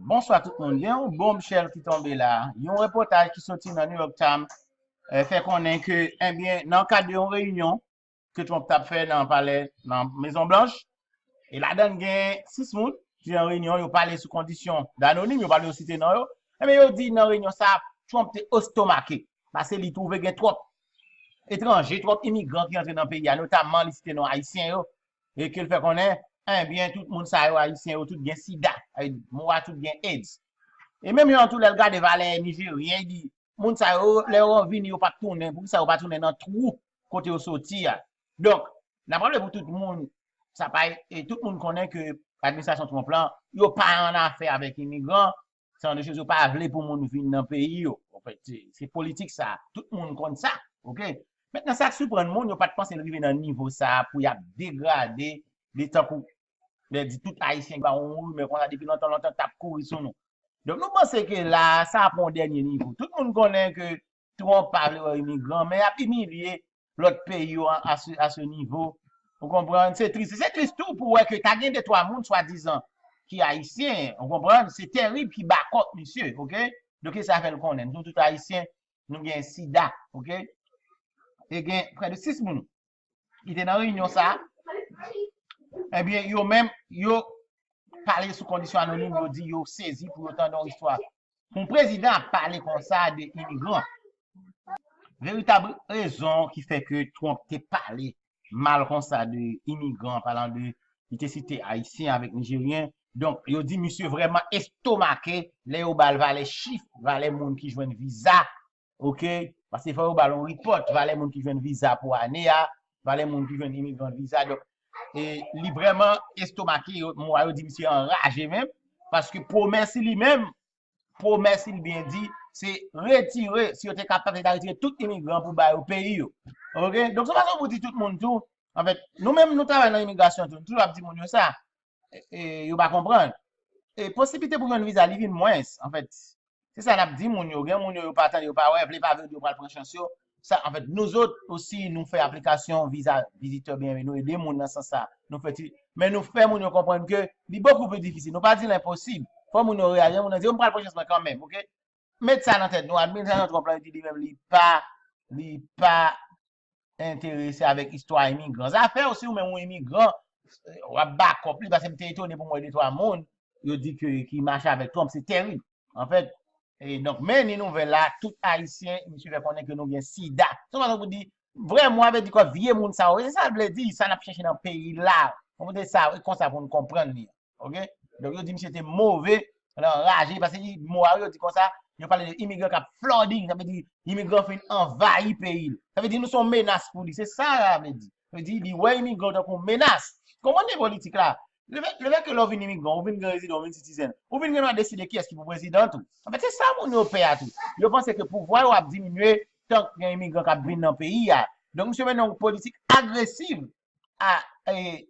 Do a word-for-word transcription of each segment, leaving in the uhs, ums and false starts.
Bonswa tout moun. Gen yon bonm shell ki tonbe la. Yon repòtaj ki soti nan New York Times eh, fè konnen ke, ebyen, nan kad de yon reyinyon ke Trump t ap fè nan palè, nan Mezon Blanch, e ladan l gen sis moun ki nan reyinyon, yo pale sou kondisyon danonim, yo pa vle yo site non yo. Ebyen, yo di nan reyinyon sa, Trump te estomake, paske li twouve gen twòp etranje, twòp imigran ki antre nan peyi a, notamman li site non ayisyen yo, e ke l fè konnen, ebyen, tout moun sa yo, ayisyen yo, tout gen sida, mo a tout gen AIDS. E menm jan tou lè l gade valè nijeryen, li di, moun sa yo, lè yo vini, yo p ap tounen, poukisa yo pa tounen nan twou kote yo soti a? Donk, n ap raple pou tout moun, sa pa, e tout moun konnen ke administrasyon Trump lan, yo pa an afè avèk imigran, se yon de choz yo pa vle pou moun vin nan peyi yo. Anfèt, se, se politik sa, tout moun konn sa, oke? Mentnan, sa k siprann moun, yo pa t panse l rive nan nivo sa a pou y ap degrade li tankou lè di tout ayisyen ba yon rimè konsa depi lontan, lontan, t ap kouri sou nou. Donk, nou panse ke la, sa a pran yon dènye nivo. Tout moun konnen ke Trump pa vle wè imigran, men y ap imilye lòt peyi yo a, a se, a se nivo. Ou konprann? Se tris. Se tris tou pou wè ke ta gen de twa moun, swadizan, ki ayisyen. Ou konprann? Se tèrib ki bakòp misye, oke? Donk, e sa fè l konnen. Nou tout ayisyen, nou gen sida, oke? E gen prè de sis moun ki te nan reyinyon sa a, ebyen, yo menm, yo pale sou kondisyon anonim, yo di yo sezi pou yo tande yon istwa. Pou yon prezidan ap pale konsa de imigran. Veritab rezon ki fè ke Trump te pale mal konsa de imigran, palan de, li te site ayisyen avèk nijeryen. Donk, yo di misye vrèman estomake lè yo ba l valè chif, valè moun ki jwenn viza, oke? Paske fò yo ba l yon repòt, valè moun ki jwenn viza pou ane a, valè moun ki jwenn imigran viza. Donk, e, li vrèman estomake, yo, mo a yo di misye anraje menm, paske pwomès li menm, pwomès li byen di, se retire, si yo te kapab, se ta retire tout imigran pou ba yo peyi yo. Oke? Donk, se yon fason pou di tout moun tou, anfèt, nou menm, nou travay nan imigrasyon tou, nou toujou ap di moun yo sa. E, e, yo pa konprann. E posiblite pou jwenn viza, li vin mwens, anfèt. Se sa n ap di moun yo. Gen moun yo, yo pa tande, yo pa wè, vle pa vle, yo pral pran chans yo. Sa, anfèt, nou zòt osi, nou fè aplikasyon viza vizitè byenveni, nou ede moun nan sans sa. Nou fè ti, men nou fè moun yo konprann ke li bokou pli difisil. Nou pa di l enposib. Fò moun yo reyaji, moun nan di, "Yo, m pral pran chans mwen kanmenm, oke?" Met sa nan tèt nou, administrasyon Trump lan, li di li menm, li pa, li pa enterese avèk istwa imigran. Zafè w, si w menm yon imigran, w ap bakòp li, paske m te etone pou m wè de twa moun, yo di ke, ki mache avèk Trump, se tèrib. Anfèt, e donk, men ni nouvèl la, tout ayisyen, misye fè konnen ke nou gen sida. Se yon fason pou di, vrè mo a vle di kwa, vye moun sa yo, se sa l vle di, sa n ap chèche nan peyi la. Konprann sa, e konsa pou n konprann li. Oke? Donk, yo di misye te move, l anraje, paske li, mo a yo di konsa, yo pale de imigran k ap flooding, sa vle di imigran fin anvayi peyi l. Sa vle di nou se yon menas pou li, se sa sa vle di. Sa vle di li wè imigran tankou yon menas. Konprann li politik la? Lefèt, lefèt ke lè w vin imigran, ou vin gen rezidan, ou vin sitizen, ou vin gen dwa deside kiyès ki pou prezidan tou. Anfèt, se sa moun yo pè a tou. Yo panse ke pouvwa yo ap diminye tank gen imigran k ap vin nan peyi a. Donk, misye mennen yon politik agresiv a, e,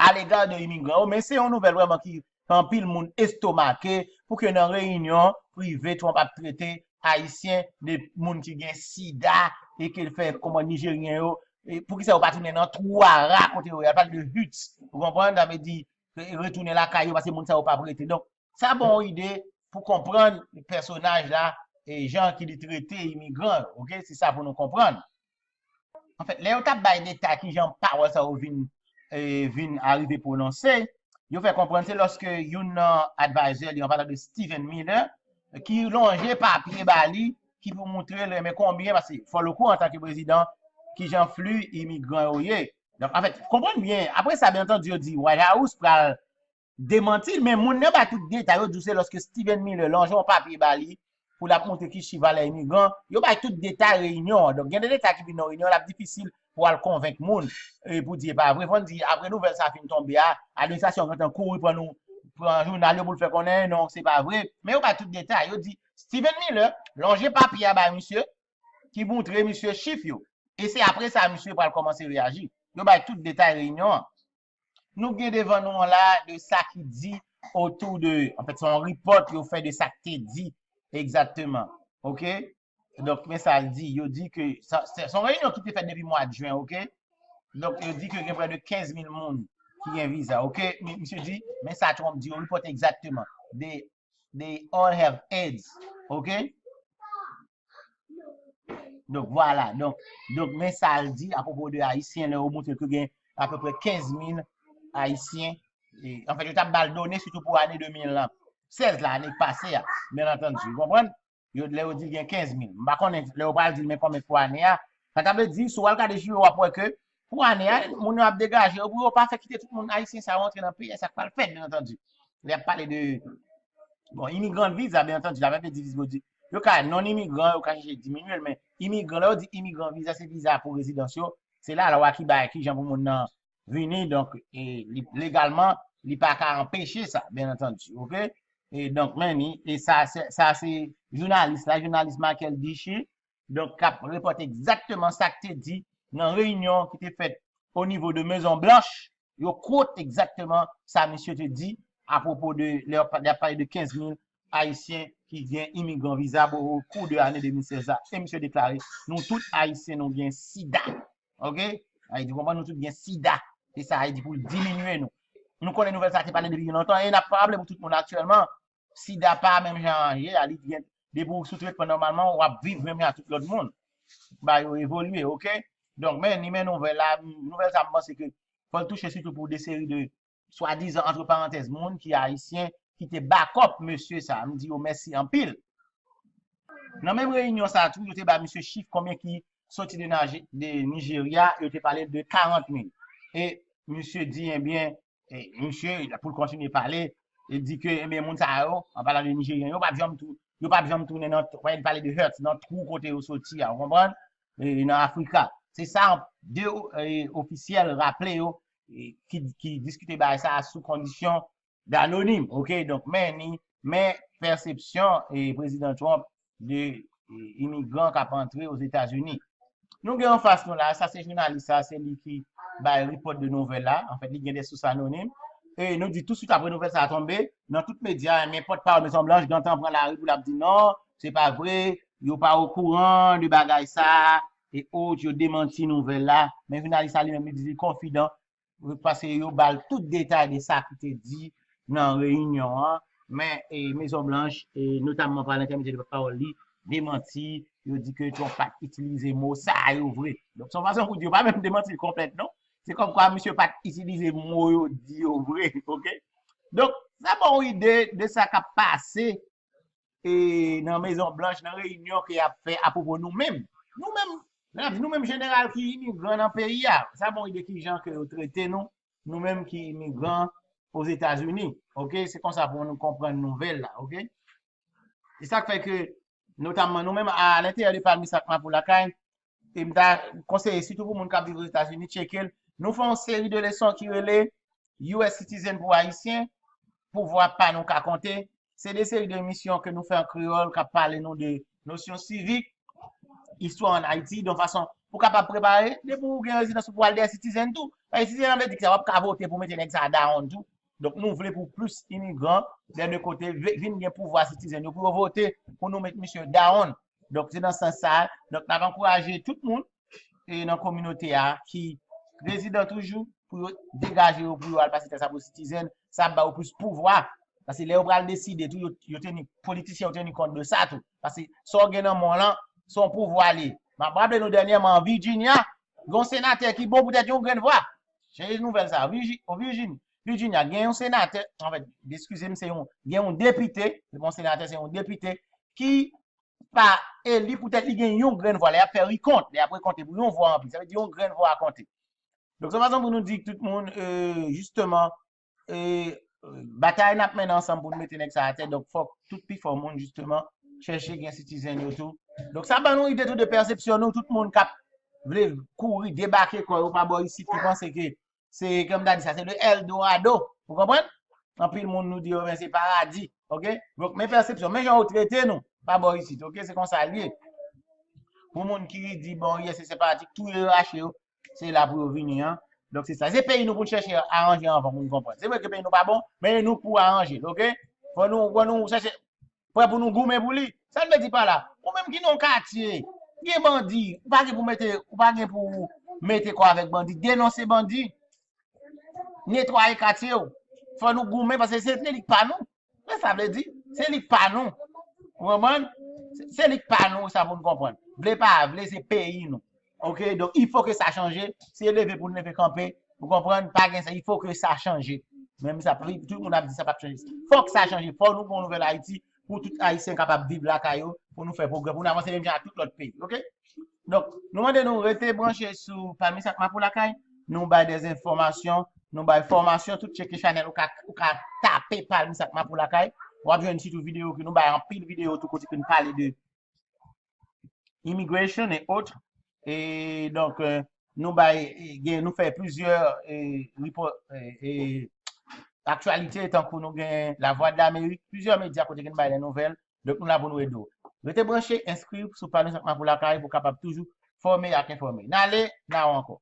alega de imigran yo, men se yon nouvèl vrèman ki fè anpil moun estomake pou ke nan reyinyon prive Trump ap trete ayisyen de moun ki gen sida e ke l fè kòman nijeryen yo, e poukisa yo pa tounen nan twou a ra kote yo ye, al pale de huts, ou konprann, sa vle di, e, retounen lakay yo paske moun sa yo p ap rete. Donk, sa ba w yon ide pou konprann pèsonaj la e jan ki li trete imigran yo, oke? Se sa pou nou konprann. Anfèt, lè yo t ap bay detay kijan pawòl sa yo vin, e, vin arive pwononse, yo fè konprann se lòske youn nan advisor li, an palan de Stephen Miller, ki lonje papye ba li, ki pou moutre l, men konbyen, paske fò l okouran antanke prezidan, kijan fli imigran yo ye. Donk, anfèt, konprann byen, apre sa, byen antandi, yo di White House pral demanti l, men moun nan bay tout detay, yo di w se lòske Stephen Miller lonje yon papye ba li pou l ap montre ki chif valè imigran, yo bay tout detay reyinyon an. Donk, gen de detay ki vin nan reyinyon, l ap difisil pou w al konvenk moun, e, pou di e pa vre. Fò n di, apre nouvèl sa fin tonbe a, administrasyon an gentan kouri pran nou, pran jounal yo pou l fè konnen, non, se pa vre. Men yo bay tout detay. Yo di, Stephen Miller lonje papye a bay misye, ki montre misye chif yo. E se apre sa, misye pral kòmanse reyaji. Yo bay tout detay reyinyon an. Nou gen devan nou an la de sa ki di otou de, anfèt, se yon repòt yo fè de sa k te di egzakteman. Oke? Donk, men sa l di, yo di ke, sa, se, se yon reyinyon ki te fèt depi mwa jen, oke? Donk, yo di ke gen prè de kenz mil moun ki gen viza, oke? Mi-, misye di, men sa Trump di, yo repòte egzakteman. they, they all have AIDS. Ok? Donk, vwala. Donk, donk men sa l di apwopo de Ayisyen, lè yo montre ke gen apeprè kenz mil Ayisyen. E, anfèt, yo t ap ba l done sitou pou ane de mil sèz la, ane k pase a, byen antandi. Ou konprann? Yo, lè yo di gen kenz mil. M pa konnen lè yo pral di men konbyen pou ane a. Sa ta vle di, si w al gade chif yo, w ap wè ke pou ane a, moun yo ap degaje yo pou yo pa fè kite tout moun ayisyen sa yo antre nan peyi a, sa k pral fèt, byen antandi. Lè y ap pale de, bon, imigran viza, byen antandi, la menm diviz yo di, yo ka non imigran, yo ka chèche diminye l, men imigran, lè yo di imigran viza, se viza pou rezidans yo, se la lwa ki bay kijan pou moun nan vini, donk, e, li, legalman, li pa ka anpeche sa, byen antandi, ok? E donk, men ni, e sa, se, sa se jounalis la, jounalis Michael Dichi, donk, k ap repòte egzakteman sa k te di nan reyinyon ki te fèt o nivo de Mezon Blanch. Yo quote egzakteman sa misye te di apwopo de, lè y ap, lè y ap pale de kenz mil Ayisyen ki gen imigran viza pou kou de ane de mil sèz la. E misye deklare, nou tout Ayisyen, nou gen sida. Ok? Sa vle di, konprann, nou tout gen sida. Se sa, sa vle di pou l diminye nou. Nou konnen nouvèl sa te pale depi lontan, e n ap raple pou tout moun aktyèlman, sida pa menm jan an ye a, li gen, depi w sou tretman nòmalman, w ap viv menm jan ak tout lòt moun. Bagay yo evolye, ok? Donk, men, ni men nouvèl la, nouvèl sa, m panse ke fò l touche sitou pou de seri de swadizan, antre parantèz, moun ki ayisyen, ki te bakòp mesye sa. M di yo mèsi anpil. Nan menm reyinyon sa tou, yo te ba misye chif konbyen ki soti de Naje-, de Nijerya, yo te pale de karant mil. E misye di, ebyen, e misye, pou l kontinye pale, li di ke, ebyen, moun sa yo, an palan de Nijeryen, yo p ap janm tou, yo p ap janm tounen nan, wè, li pale de Hertz, nan twou kote yo soti a, ou konprann? E nan Afrika. Se sa, de, e, ofisyèl raple yo, e, ki, ki diskite bagay sa a sou kondisyon danonim, ok? Donk, men ni, men pèsepsyon, e, Prezidan Trump de, e, imigran k ap antre Ozetazini. Nou gen anfas nou la, sa se jounalis sa, se li ki bay repòt de nouvèl la. Anfèt, li gen de sous anonim. E nou di touswit apre nouvèl sa a tonbe, nan tout medya, men pòtpawòl Mezon Blanch, gentan pran lari pou l ap di non, se pa vre, yo pa okouran de bagay sa a, e ot, yo demanti nouvèl la. Men jounalis la li menm, li di li konfidan, paske yo ba l tout detay de sa ki te di nan reyinyon an, men, e, Mezon Blanch, e, notamman pa lentèmedyè de pòtpawòl li, demanti, yo di ke Trump pa t itilize mo sa yo vre. Donk, se yon fason pou di yo pa menm demanti l konplèt, non. Se kòmkwa misye pa t itilize mo yo di yo vre, ok? Donk, sa ba w ide de sa k ap pase e nan Mezon Blanch, nan reyinyon ke y ap fè apwopo nou menm. Nou menm, lè n ap di nou menm jeneral ki imigran nan peyi a, sa ba w ide kijan ke yo trete nou, nou menm ki imigran Ozetazini. Ok? Se konsa pou nou konprann nouvèl la, ok? Se sa k fè ke, notamman nou menm, a lenteryè de Palmis ak Mapou Lakay, e m ta konseye sitou pou moun k ap viv Ozetazini, tcheke l. Nou fè yon seri de leson ki rele U S Citizen pou Ayisyen, pouvwa pa nou ka konte. Se de seri de emisyon ke nou fè an kreyòl k ap pale nou de nosyon sivik, istwa ann Ayiti, de yon fason pou kapab prepare, depi w gen rezidans ou pou al dèyè Citizen tou. Paske Citizen an vle di ki sa, w ap ka vote pou mete nèg sa a dawonn tou. Donk, nou vle pou plis imigran, dè de kote, vi-, vin gen pouvwa Citizen yo, pou yo vote, pou nou met misye dawonn. Donk, se nan sans sa a. Donk, n ap ankouraje tout moun e nan kominote a ki rezidan toujou, pou yo degaje yo, pou yo al pase tès sa pou Citizen, sa ap ba yo plis pouvwa. Paske lè yo pral deside tou, yo, yo teni, politisyen yo teni kont de sa tou. Paske sa w gen nan men w lan, se yon pouvwa li ye. M ap raple nou dènyèman, an Virginia, gen yon senatè ki bon poutèt yon grenn vwa. Chèche nouvèl sa. Virgi-, o Virgin-, Virginia, gen yon senatè, anfèt, eskize m, se yon, gen yon depite, se pa yon senatè, se yon depite, ki pa eli poutèt li gen yon grenn vwa. Lè y ap fè rekont, lè y ap rekonte pou yon vwa anpil, sa vle di yon grenn vwa konte. Donk, se fason pou nou di tout moun, e, jisteman, e, batay n ap mennen ansanm pou nou mete nèg sa atè. Donk, fòk tout pifò moun, jisteman, chèche gen Citizen yo tou. Donk, sa ban nou ide tou de pèsepsyon nou, tout moun k ap vle kouri, debake kò yo pa bò isit, ki panse ke se, kòm ta di sa, se le Eldorado. Ou konprann? Anpil moun nou di yo, men se paradi. Ok? Donk, men pèsepsyon, men jan yo trete nou, pa bò isit. Ok? Se konsa l ye. Pou moun ki di, bon, yes, se sepatik, touye yo, rache yo, se la pou yo vini an. Donk, se sa. Se peyi nou pou n chèche aranje anvan pou n konprann. Se vre ke peyi nou pa bon, men e nou k pou aranje l, ok? Fò nou, fò nou chèche prè pou nou goumen pou li. Sa n vle di pa la? Ou menm ki nan yon katye, gen bandi, ou pa gen pou mete, ou pa gen pou mete kò avèk bandi, denonse bandi, netwaye katye w. Fò nou goumen, paske se etnik pa nou. Sa sa vle di? Se li k pa nou. Ou konprann? Se li k pa nou, sa pou n konprann. Vle pa vle, se peyi nou. Ok, donk il faut que ça change. Se leve pou n leve kanpe. Ou konprann? Pa gen sa, il faut que ça change. Menm sa, tout moun ap di sa p ap chanje. Fòk sa chanje. Fòk nou gen yon nouvèl Ayiti pou tout Ayisyen kapab viv lakay yo, pou nou fè pwogrè, pou nou avanse menm jan ak tout lòt peyi. Ok? Donk, nou mande nou rete branche sou Palmis ak Mapou Lakay. Nou bay de enfòmasyon, nou bay fòmasyon, tout tcheke chanèl ou ka, ou ka tape Palmis ak Mapou Lakay. W ap jwenn sitou videyo ke nou bay anpil videyo tou kote ke nou pale de immigration et autres. E donk, euh, nou bay, gen, nou fè plizyè e, repò, e, e, aktyalite, tankou nou gen La Voix de l'Amérique, plizyè medya kote gen bay de nouvèl. Donk, nou la pou nou ede w. Rete branche, enskri sou Palmis ak Mapou Lakay pou kapab toujou fòme ak enfòme. N ale, n a w ankò.